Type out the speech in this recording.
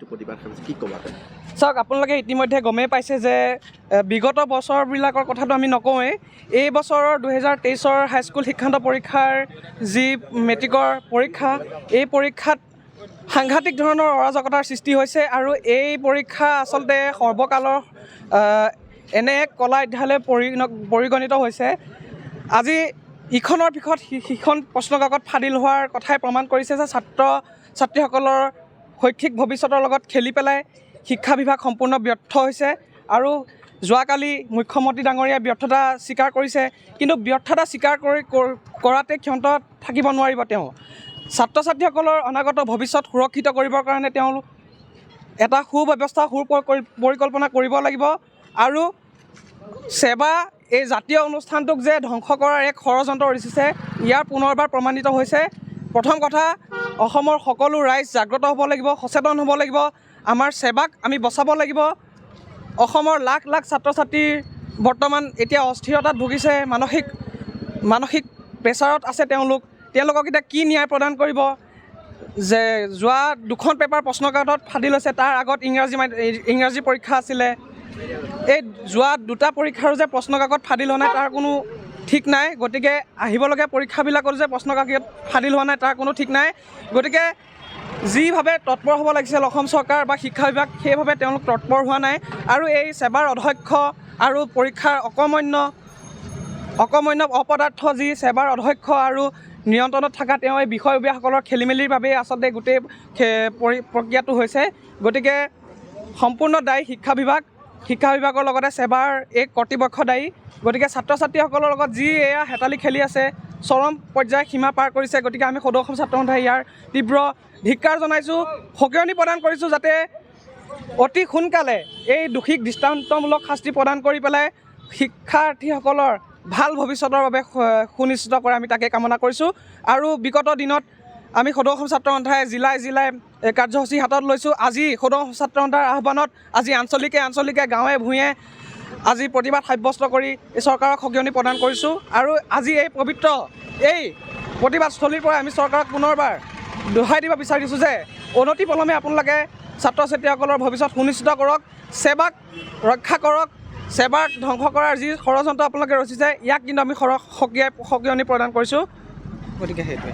যিটো প্ৰতিবাদ সাব্যস্ত, কি ক'বা তুমি? চাওক, আপোনালোকে ইতিমধ্যে গমেই পাইছে যে বিগত বছৰবিলাকৰ কথাটো আমি নকওঁৱেই, এই বছৰৰ 2023ৰ হাইস্কুল শিক্ষান্ত পৰীক্ষাৰ যি মেট্ৰিকৰ পৰীক্ষা, এই পৰীক্ষাত সাংঘাতিক ধৰণৰ অৰাজকতাৰ সৃষ্টি হৈছে আৰু এই পৰীক্ষা আচলতে সৰ্বকালৰ এনে এক কলা অধ্যায়লৈ পৰিগণিত হৈছে। আজি ইখনৰ পিছত সিখন প্ৰশ্নকাকত ফাদিল হোৱাৰ কথাই প্ৰমাণ কৰিছে যে ছাত্ৰ ছাত্ৰীসকলৰ শৈক্ষিক ভৱিষ্যতৰ লগত খেলি পেলাই শিক্ষা বিভাগ সম্পূৰ্ণ ব্যৰ্থ হৈছে। আৰু যোৱাকালি মুখ্যমন্ত্ৰী ডাঙৰীয়াই ব্যৰ্থতা স্বীকাৰ কৰিছে, কিন্তু ব্যৰ্থতা স্বীকাৰ কৰি কৰাতে ক্ষন্ত থাকিব নোৱাৰিব। তেওঁ ছাত্ৰ ছাত্ৰীসকলৰ অনাগত ভৱিষ্যত সুৰক্ষিত কৰিবৰ কাৰণে তেওঁ এটা সুব্যৱস্থা, সু পৰিকল্পনা কৰিব লাগিব। আৰু ছেবা এই জাতীয় অনুষ্ঠানটোক যে ধ্বংস কৰাৰ এক ষড়যন্ত্ৰ ৰচিছে, ইয়াৰ পুনৰবাৰ প্ৰমাণিত হৈছে। প্ৰথম কথা, অসমৰ সকলো ৰাইজ জাগ্ৰত হ'ব লাগিব, সচেতন হ'ব লাগিব। আমাৰ ছেবাক আমি বচাব লাগিব। অসমৰ লাখ লাখ ছাত্ৰ ছাত্ৰীৰ বৰ্তমান এতিয়া অস্থিৰতাত ভুগিছে, মানসিক মানসিক প্ৰেছাৰত আছে তেওঁলোক। তেওঁলোকক এতিয়া কি ন্যায় প্ৰদান কৰিব যে যোৱা দুখন পেপাৰ প্ৰশ্নকাকতত ফাদিল হৈছে, তাৰ আগত ইংৰাজী পৰীক্ষা আছিলে। এই যোৱা দুটা পৰীক্ষাৰো যে প্ৰশ্নকাকত ফাদিল হোৱা নাই, তাৰ কোনো ঠিক নাই। গতিকে আহিবলগীয়া পৰীক্ষাবিলাকতো যে প্ৰশ্নকাকত ফাদিল হোৱা নাই, তাৰ কোনো ঠিক নাই। গতিকে যিভাৱে তৎপৰ হ'ব লাগিছিল অসম চৰকাৰ বা শিক্ষা বিভাগ, সেইভাৱে তেওঁলোক তৎপৰ হোৱা নাই। আৰু এই ছেবাৰ অধ্যক্ষ আৰু পৰীক্ষাৰ অকৰ্মণ্য অকৰ্মণ্য অপদাৰ্থ যি ছেবাৰ অধ্যক্ষ আৰু নিয়ন্ত্ৰণত থকা তেওঁ এই বিষয়ববীয়াসকলৰ খেলি মেলিৰ বাবেই আচলতে গোটেই প্ৰক্ৰিয়াটো হৈছে। গতিকে সম্পূৰ্ণ দায়ী শিক্ষা বিভাগ, শিক্ষা বিভাগৰ লগতে ছেবাৰ এই কৰ্তৃপক্ষ দায়ী। গতিকে ছাত্ৰ ছাত্ৰীসকলৰ লগত যি এয়া হেতালি খেলি আছে, চৰম পৰ্যায় সীমা পাৰ কৰিছে। গতিকে আমি সদৌ অসম ছাত্ৰ সন্থাই ইয়াৰ তীব্ৰ ধিক্কাৰ জনাইছোঁ, সকিয়নি প্ৰদান কৰিছোঁ, যাতে অতি সোনকালে এই দোষীক দৃষ্টান্তমূলক শাস্তি প্ৰদান কৰি পেলাই শিক্ষাৰ্থীসকলৰ ভাল ভৱিষ্যতৰ বাবে সুনিশ্চিত কৰে, আমি তাকে কামনা কৰিছোঁ। আৰু বিগত দিনত আমি সদৌ অসম ছাত্ৰ সন্থাই জিলাই জিলাই এই কাৰ্যসূচী হাতত লৈছোঁ। আজি সদৌ অসম ছাত্ৰ সন্থাৰ আহ্বানত আজি আঞ্চলিকে আঞ্চলিকে, গাঁৱে ভূঞে আজি প্ৰতিবাদ সাব্যস্ত কৰি এই চৰকাৰক সকিয়নি প্ৰদান কৰিছোঁ। আৰু আজি এই পবিত্ৰ এই প্ৰতিবাদস্থলীৰ পৰা আমি চৰকাৰক পুনৰবাৰ দোহাই দিব বিচাৰিছোঁ যে অনতি পলমে আপোনালোকে ছাত্ৰ ছাত্ৰীসকলৰ ভৱিষ্যত সুনিশ্চিত কৰক, ছেবাক ৰক্ষা কৰক। ছেবাক ধ্বংস কৰাৰ যি ষড়যন্ত্ৰ আপোনালোকে ৰচিছে, ইয়াক কিন্তু আমি সকিয়নি প্ৰদান কৰিছোঁ। গতিকে সেইটোৱে।